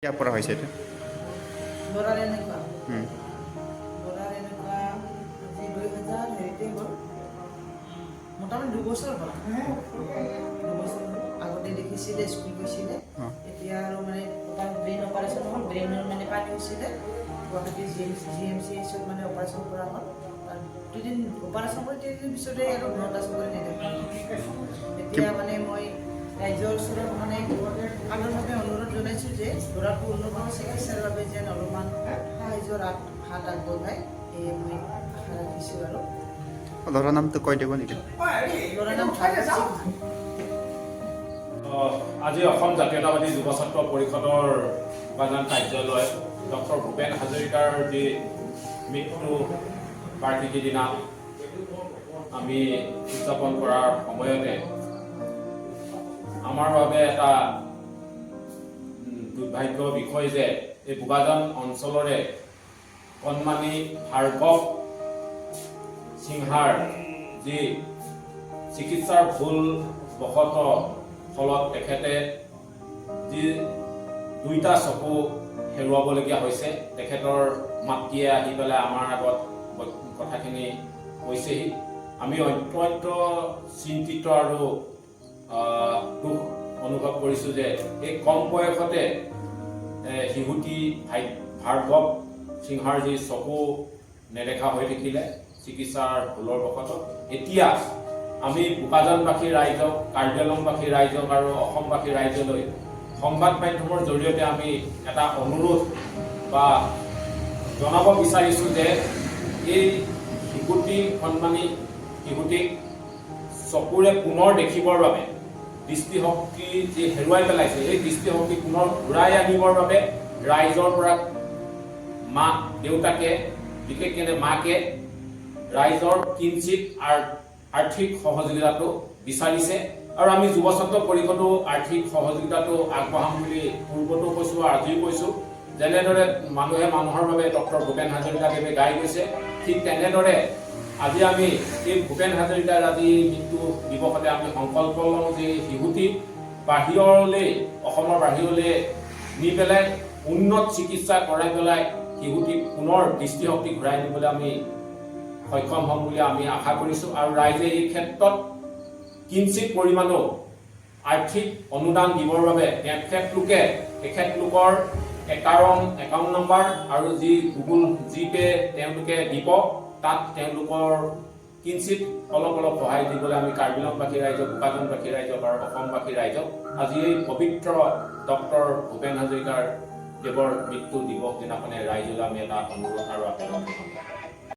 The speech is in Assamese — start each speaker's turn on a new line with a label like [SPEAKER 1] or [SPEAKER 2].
[SPEAKER 1] কেতিয়াৰ পৰা হৈছে এইটো?
[SPEAKER 2] ল'ৰাৰ এনেকুৱা ল'ৰাৰ এনেকুৱা আজি 2000 হেৰিতে হ'ল, মোটামুটি 2 বছৰ হ'ল। 2 বছৰ হ'ল। আগতে দেখিছিলে, স্কুল গৈছিলে। এতিয়া আৰু মানে ব্ৰেইন অপাৰেশ্যন হ'ল। ব্ৰেইনৰ মানে পানী হৈছিলে। গুৱাহাটী জি এম চি এইচত মানে অপাৰেশ্যন কৰা হ'ল। তাৰ 3 দিন অপাৰেশ্যন কৰি 3 দিন পিছতে আৰু 9টা চকুৰে নেদেখা হ'ল। এতিয়া মানে মই ৰাইজৰ ওচৰত মানে সাধাৰণভাৱে অনুৰোধ জনাইছোঁ যে ল'ৰাটো উন্নত চিকিৎসাৰ বাবে যেন অলপমান সাহায্যৰ হাত আগবঢ়ায়, সেয়ে মই আশা ৰাখিছোঁ। আৰু
[SPEAKER 1] ল'ৰাৰ নামটো কৈ দিব নেকি?
[SPEAKER 2] ল'ৰাৰ নাম ভাৰত সিং।
[SPEAKER 3] আজি অসম জাতীয়তাবাদী যুৱ ছাত্ৰ পৰিষদৰ বোকাজান কাৰ্যালয় ডক্টৰ ভূপেন হাজৰিকাৰ যি মৃত্যু বাৰ্ষিকী দিনা আমি উদযাপন কৰাৰ সময়তে আমাৰ বাবে এটা দুৰ্ভাগ্য বিষয় যে এই বোকাজান অঞ্চলৰে কণমানি ভাৰ্গৱ সিংহাৰ যি চিকিৎসাৰ ভুল বশতঃ ফলত তেখেতে যি দুইটা চকু হেৰুৱাবলগীয়া হৈছে, তেখেতৰ মাতৃয়ে আহি পেলাই আমাৰ আগত কথাখিনি কৈছেহি। আমি অত্যন্ত চিন্তিত আৰু দুখ অনুভৱ কৰিছোঁ যে এই কম বয়সতে শিশুটি ভাৰ্গৱ সিংহাৰ যি চকু নেদেখা হৈ থাকিলে চিকিৎসাৰ ভুলৰ বশতঃ। এতিয়া আমি বোকাজানবাসী ৰাইজক, কাৰ্বি আংলংবাসী ৰাইজক আৰু অসমবাসী ৰাইজলৈ সংবাদ মাধ্যমৰ জৰিয়তে আমি এটা অনুৰোধ বা জনাব বিচাৰিছোঁ যে এই শিশুটি, কণমানি শিশুটিক চকুৰে পুনৰ দেখিবৰ বাবে, দৃষ্টিশক্তি যি হেৰুৱাই পেলাইছে, সেই দৃষ্টিশক্তি পুনৰ ঘূৰাই আনিবৰ বাবে ৰাইজৰ পৰা মাক দেউতাকে, বিশেষকৈ মাকে ৰাইজৰ কিঞ্চিত আৰ্থিক সহযোগিতাটো বিচাৰিছে। আৰু আমি যুৱ ছাত্ৰ পৰিষদো আৰ্থিক সহযোগিতাটো আগবঢ়াম বুলি পূৰ্বতো কৈছোঁ, আজিও কৈছোঁ। যেনেদৰে মানুহে মানুহৰ বাবে ডক্টৰ ভূপেন হাজৰিকাদেৱে গাই গৈছে, ঠিক তেনেদৰে আজি আমি এই ভূপেন হাজৰিকাৰ আজি মৃত্যু দিৱসতে আমি সংকল্প লওঁ যে শিশুটি বাহিৰলৈ, অসমৰ বাহিৰলৈ নি পেলাই উন্নত চিকিৎসা কৰাই পেলাই শিশুটিক পুনৰ দৃষ্টিশক্তি ঘূৰাই দিবলৈ আমি সক্ষম হ'ম বুলি আমি আশা কৰিছোঁ। আৰু ৰাইজে এই ক্ষেত্ৰত কিঞ্চিত পৰিমাণো আৰ্থিক অনুদান দিবৰ বাবে তেখেতলোকৰ একাউণ্ট নম্বৰ আৰু যি গুগল জি পে' তেওঁলোকে দিব, তাত তেওঁলোকৰ কিঞ্চিত অলপ অলপ সহায় দিবলৈ আমি কাৰ্বি আংলংবাসী ৰাইজক, বোকাজানবাসী ৰাইজক আৰু অসমবাসী ৰাইজক আজি এই পবিত্ৰ ডক্টৰ ভূপেন হাজৰিকাৰ দেৱৰ মৃত্যু দিৱস দিনাখনে ৰাইজলৈ আমি এটা অনুৰোধ আৰু আবেদন জনাম।